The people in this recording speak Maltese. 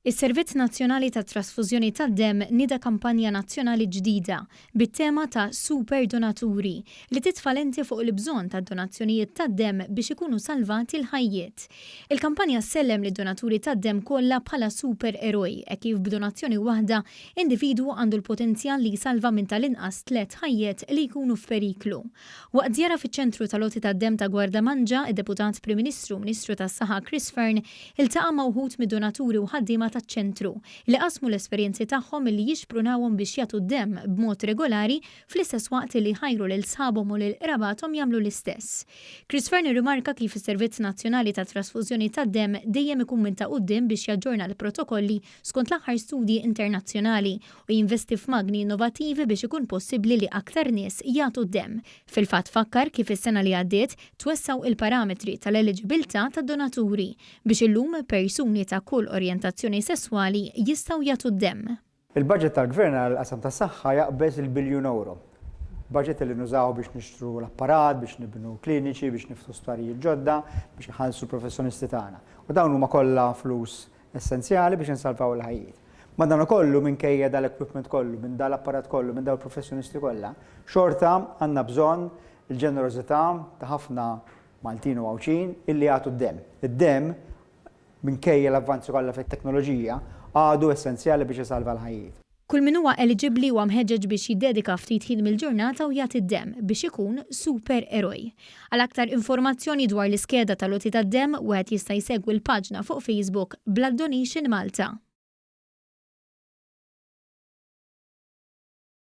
Is-Servizz Nazzjonali tat-Trasfużjoni tad-Demm nieda kampanja nazzjonali ġdida bit-tema ta' Super Donaturi li titfa' lenti fuq il-bżonn tad-donazzjonijiet tad-demm biex ikunu salvati l-ħajjiet. Il-kampanja ssellem lid-donaturi tad-demm kollha bħala super eroj hekk kif b'donazzjoni waħda individwu għandu l-potenzjal li jsalva minn tal-inqas tlett ħajjiet li jkunu f'periklu. Waqt żjara fiċ-Ċentru tal-Għoti tad-Demm ta' Gwardamanġa, id-Deputat Prim Ministru u Ministru tas-Saħħa Chris Fearne iltaqa' ma' wħud mid-donaturi u ħaddiema taċ-ċentru, li qasmu l-esperjenzi tagħhom li jixprunawhom biex jagħtu d-demm b'mod regolari fl-istess waqt li jħajru lil sħabhom u lil qrabathom jagħmlu l-istess. Chris Fearne irrimarka kif is-Servizz Nazzjonali tat-Trasfużjoni tad-Demm dejjem ikun minn ta' quddiem biex jaġġorna l-protokolli skont l-aħħar studji internazzjonali u jinvesti f'magni innovattivi biex ikun possibbli li aktar nies jagħtu d-demm. Fil-fatt fakkar kif is-sena li għaddiet twessgħu il-parametri tal-eliġibilità tad-donaturi biex illum persuni ta' kull orjentazzjoni sesswali jistgħu jagħtu d-demm. Il-budget tal-Gvern għall-qasam tas-saħħa jaqbeż il-biljun ewro. Budget li nużaw biex nixtru l-apparat, biex nibnu kliniċi, biex niftħu sptarijiet ġodda, biex nħallsu l-professjonisti tagħna. U dawn huma kollha flus essenzjali biex insalvaw il-ħajjiet. Madankollu, minkejja dal-equipment kollu, minn dal-apparat kollu, minn dawn il-professjonisti kollha, xorta għandna bżonn il-ġenerożità ta' ħafna Maltin u Għawdxin illi jagħtu d-demm. Id-demm, minkejja l-avvanzi kollha fit-teknoloġija, għadu essenzjali biex isalva l-ħajjiet. Kull min huwa eliġibbli huwa mħeġġeġ biex jiddedika ftit ħin mill-ġurnata u jagħti d-demm biex ikun super eroj. Għal aktar informazzjoni dwar l-iskeda tal-għoti tad-demm wieħed jista' jsegwi l-paġna fuq Facebook Blood Donation Malta.